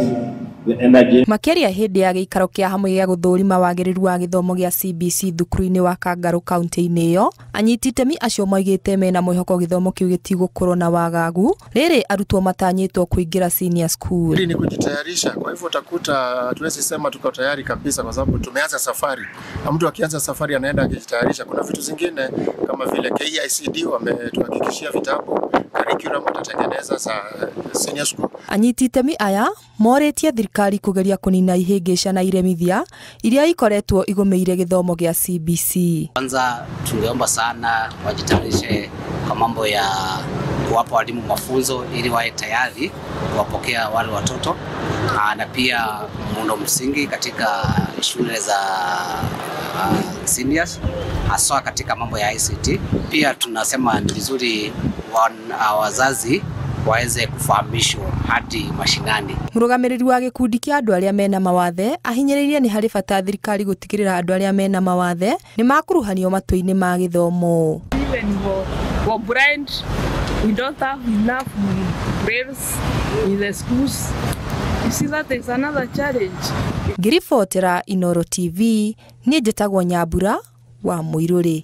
us the energy. Makĩaria hĩndĩ ya gĩikaro kĩa hamwe gĩa gũthũrima wagĩrĩru wa gĩthomo gĩa CBC thukuru-inĩ wa Kangarũ kaunti-inĩ ĩyo, anyiti itemi acio moigĩte mena mwĩhoko gĩthomo kĩu gĩtigũkorwo na wagagu rĩrĩ arutwo matanyĩtwo kũingĩra senior school. Hili ni kujitayarisha, kwa hivyo utakuta hatuwezi sema tuko tayari kabisa, kwa sababu tumeanza safari, na mtu akianza safari anaenda akijitayarisha. Kuna vitu zingine kama vile KICD wametuhakikishia vitabu, curriculum watatengeneza za senior school. Anyiti itemi aya morĩtie thirikari kũgeria kũnina ihĩngĩca na iremithia iria ikoretwo igũmĩire gĩthomo gĩa CBC. Kwanza tungeomba sana wajitayarishe kwa mambo ya kuwapa walimu mafunzo ili wawe tayari kuwapokea wale watoto, na pia muundo msingi katika shule za seniors haswa katika mambo ya ICT. Pia tunasema ni vizuri wazazi waweze kufahamishwa hadi mashinani. Mũrũgamĩrĩri wa gĩkundi kĩa andũ arĩa mena mawathe ahinyĩrĩirie nĩ harĩ bata thirikari gũtigĩrĩra andũ arĩa mena mawathe nĩ makuruhanio matua-inĩ ma gĩthomo. Even for blind, we don't have enough brails in the schools. You see, that is another challenge. Ngĩribotera Inooro TV, niĩ njĩtagwo Nyambura wa Mũirũrĩ.